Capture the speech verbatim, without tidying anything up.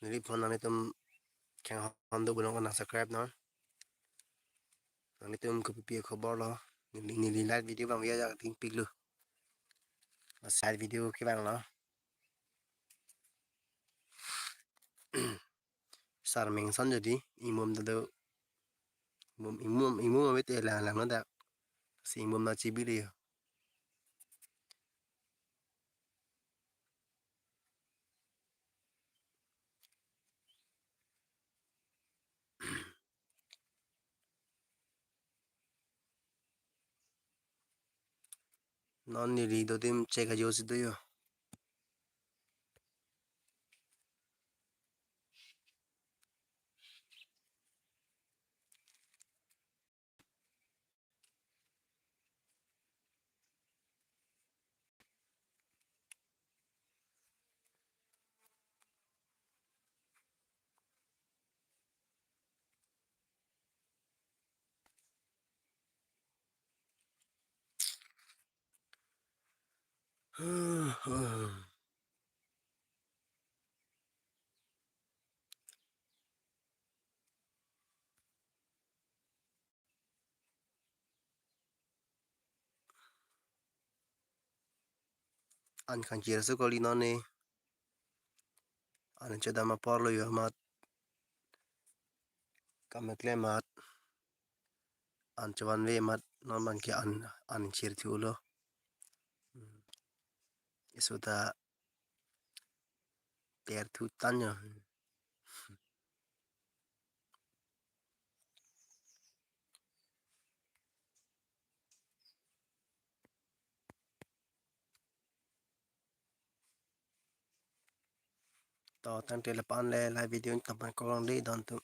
Neli phone nanglitum khenghon do bulong ko nang subscribe non. Nanglitum kopipi khobor lo. Neli, neli live video abang ya jak ting pik lo. Live video kevang lo. Sar mengson jadi imum ta do. Imum, imum, imum abit elang lang lo dak. Si imum na chibi le yo. Non neli do adim chek ajo si do yo. An kangchir su kali non ne. An chodam apor lo yo amat. Kam klem amat. An chovan ve amat non man ke an, an chir thu lo. Hmm. Isu ta ter thu tan yo. To tangte lapu-an le la video kapan kolong de don tu.